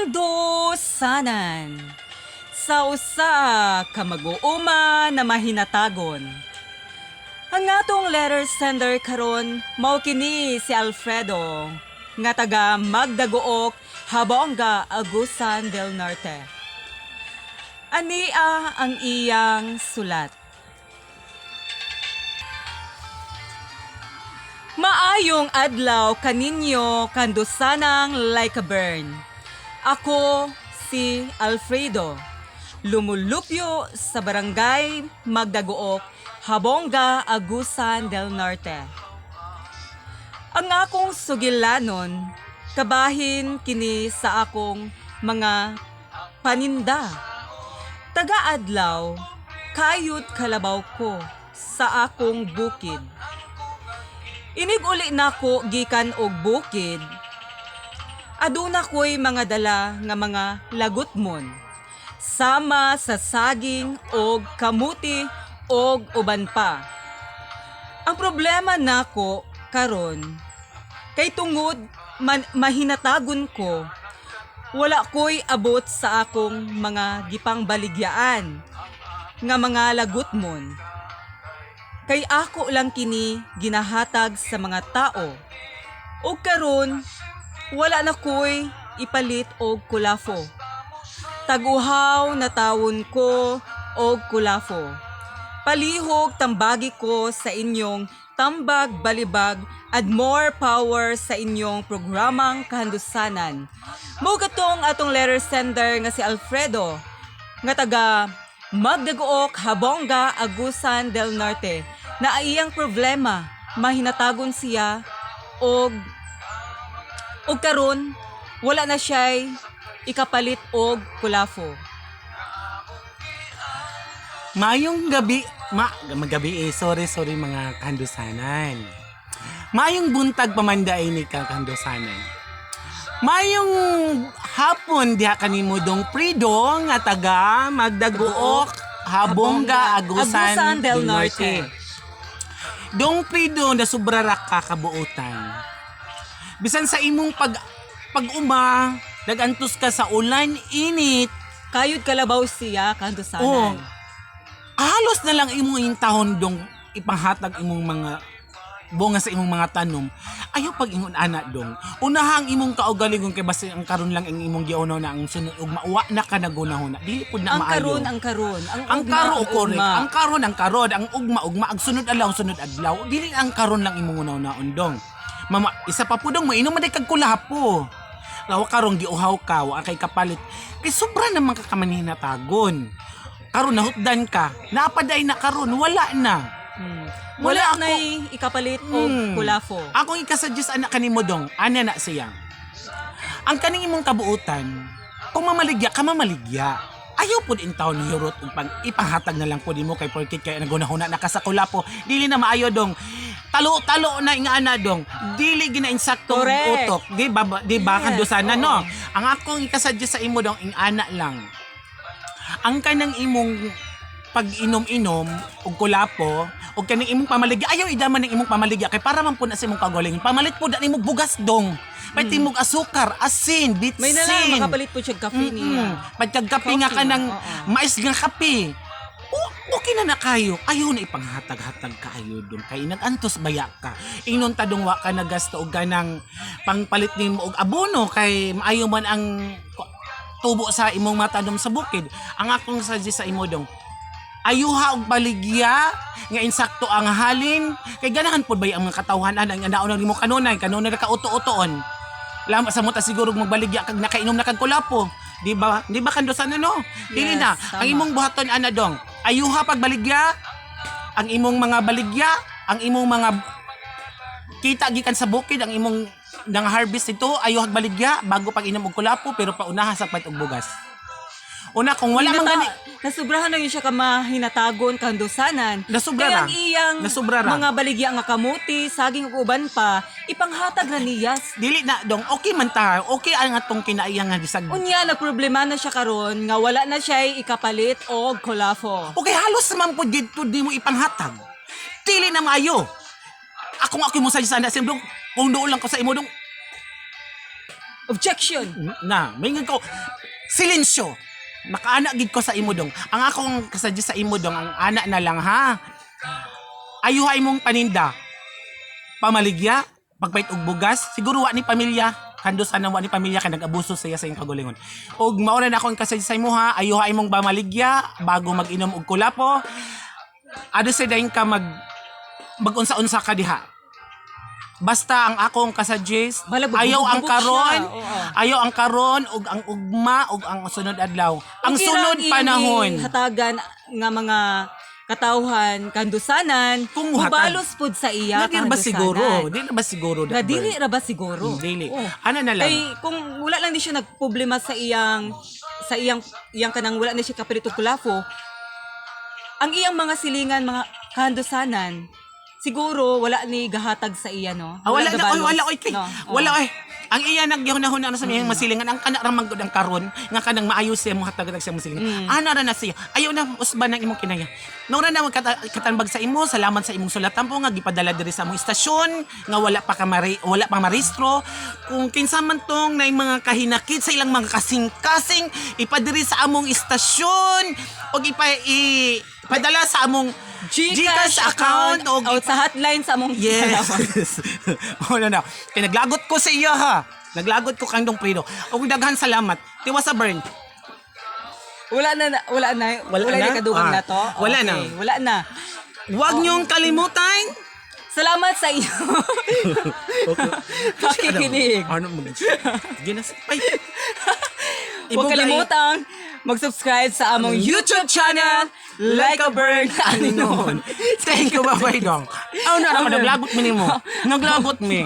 Kandusanan sa usa ka mag-uuma na mahinatagon. Ang atong letter sender karon mao kini si Alfredo nga taga Magdaguok, Habonga, Agusan del Norte. Ania ang iyang sulat. Maayong adlaw kaninyo, kandusanang Lycaburn. Ako si Alfredo. Lumulupyo sa barangay Magdaguok, Habonga, Agusan del Norte. Ang akong sugilanon, kabahin kini sa akong mga paninda. Taga-adlaw, kayod kalabaw ko sa akong bukid. Inig uli nako gikan og bukid. Aduna ko'y mga dala nga mga lagutmon. Sama sa saging og kamuti og uban pa. Ang problema nako karon kay tungod man, mahinatagon ko, wala ko'y abot sa akong mga gipangbaligyaan nga mga lagutmon. Kay ako lang kini ginahatag sa mga tao. Og karon wala na ko'y ipalit og kulafo. Taguhaw na tawon ko og kulafo. Palihog tambagi ko sa inyong Tambag Balibag and more power sa inyong programang Kahandusanan. Mao katong atong letter sender nga si Alfredo nga taga Magdaguok, Habonga, Agusan del Norte na iyang problema, mahinatagon siya og karon wala na siya'y ikapalit og kulafo. Maayong gabi, magabi eh. Sorry, sorry, mga kahandusanan. Maayong buntag pamanday ni ka, kahandusanan. Maayong hapon diha kanimo, Dong Prido nga taga Magdaguok, Habonga, Agusan, Agusan del Norte. Dong Prido, nasubra ra ka kabuotan. Bisan sa imong pag-uma, nagantos ka sa ulan, init, Kayod kalabaw siya, kahandusanan. Oo. Halos na lang imong intahon, dong, ipanghatag imong mga bunga sa imong mga tanom. Ayaw pag ingon ana, dong. Unaha ang imong kaugalingon kay basta ang karon lang ang imong giunaw na ang sunod ug mauwa na ka nagunahuna. Dili pud na Ang maayo. karon ang karon, ang Ang ugma, karo ang correct. ugma. Ang karon ang karon, ang ugma ugma, ang sunod adlaw. Dili ang karon lang imong unaw-naon, dong. Mama, isa pa po, dong, mainom man day kag kulapo. Lawa karon giuhaw ka, wa kay kapalit. Kay sobra naman ka kamanhinatagon. Karon nahutdan ka, napaday na karon, wala na. Wala Wala ako- na'y ikapalit og kulafo. Akong ikasuggest anak kanimo, dong, ana na siya. Ang kaning imong kabuutan, kung mamaligya ka, mamaligya. Ayaw pud in town hirot ug pag ipanghatag na lang pud nimo kay porkit kay nagunahuna na ka sa kulapo. Dili na maayo, dong. Talo-talo na nga ana, dong. Dili gina insakto utok, di ba? Di ba Yes, kandusanan, oo. no? Ang akong ikasuggest sa imo, dong, ing ana lang. Ang kanang imong pag-inom-inom og kulapo og kaning imong pamaligya, ayaw idaman ng imong pamaligya kay para man pud na sa imong kagalingon. Pamalit pud na nimong bugas, dong, may timog asukar, asin, bitsin. May na lang makapalit po siya kape niya. Pagkagape nga ka Coffee, ng oo. mais nga kape. Okay na na kayo. Ayaw na ipanghatag-hatag kayo dun. Kay nagantos baya ka. Ingnon ta, dong, wa ka nagasto og ganang pangpalit nimo og abono kay maayo man ang tubo sa imong matanom sa bukid. Ang akong suggest sa imo, dong, ayuha og baligya nga insakto ang halin kay ganahan pud ba ang mga katawhan ana ang anaon nimo kanunay kanunay ra ka uto-utoon lama sa muta siguro magbaligya kag nakainom na kag kulapo, di ba? Di ba kandusan, ano? Dili Yes, na tama. ang imong buhaton ana, dong, ayuha pagbaligya ang imong mga baligya, ang imong mga kita gikan sa bukid, ang imong nang harvest ito, ayuhag baligya bago pag inom og kulapo, pero paunaha sa palit og bugas una kung wala man gani. Nasubrahan na yun siya ka mahinatagon, kandusanan. Nasubra Kaya ra. ang iyang Nasubra ra. mga baligya nga kamuti, saging ug uban pa, ipanghatag na niya. Dili na, dong, okay man ta, okay ang atong kinaiya nga bisag Unya, nagproblema na siya karon nga wala na siya ikapalit og kulafo. Okay, halos man po dito di mo ipanghatag. Dili na maayo. Akong ako mo sa sana dong, kung doon lang ko sa imo, dong. Objection. Na, may ko silensyo. Makaana gid ko sa imo dong. Ang akong kasadya sa imo dong, ang ana na lang ha. Ayuha imong paninda. Pamaligya, pagpait og bugas, siguro wa ni pamilya. Kando sana wa ni pamilya kay nag-abuso siya sa iyang kagalingon. Og mao na na akong kasadya sa imo ha, ayuha imong pamaligya bago mag-inom og kulapo. Ado sa dayon ka magunsa-unsa ka diha. Basta ang akong kasuggest, Balag, ayaw ang bubog siya. karon, Oo. ayaw ang karon ug ang ugma ug ang sunod adlaw. Ang Okay sunod ra ang panahon. Hatagan nga mga katawhan kandusanan Kung hatag. mubalos pud sa iya Nga di ba kandusanan. siguro? Di na ba siguro? Nga dili ra ba siguro? Dili. Oh. Ano na lang? Kay kung wala lang di siya nagproblema sa iyang iyang kanang wala na siya kapalit og kulafo, ang iyang mga silingan, mga kandusanan, siguro wala ni gahatag sa iya, no? Ah, wala na, oy, gabalos, wala, oy, kay, no? Oh. wala, oy. Ang iya nagyahunahuna na sa iyang masilingan, ang kana ra man gud ang karon, nga kanang maayo siya mo hatag siya masilingan. Ana ra na siya. Ayaw na usban ang imong kinaya. Nung na katanbag sa imo, salamat sa imong sulatan po nga gipadala diri sa among istasyon nga wala pa ka wala pa marehistro. Kung kinsa man tong na mga kahinakit sa ilang mga kasing-kasing ipadiri sa among istasyon og ipadala sa among GCash account, og o sa hotline sa among Yes. Wala na. Kaya naglagot ko sa iya ha. Naglagot ko kang Dong Prido. Og daghan salamat. Tiwa sa burn. Wala na, wala na, Wala wala, na? na kadugang Ah, na to. wala na. Okay, wala na. Huwag niyong kalimutan. Salamat sa inyo. Pakikinig. Ano mo? Ginas. Ay. Huwag kalimutang mag-subscribe sa among YouTube channel, Like a Bird, Ano Ano. Thank you, bye-bye, dong. Oh, na, na, naglagot mi nimo. Naglagot mi.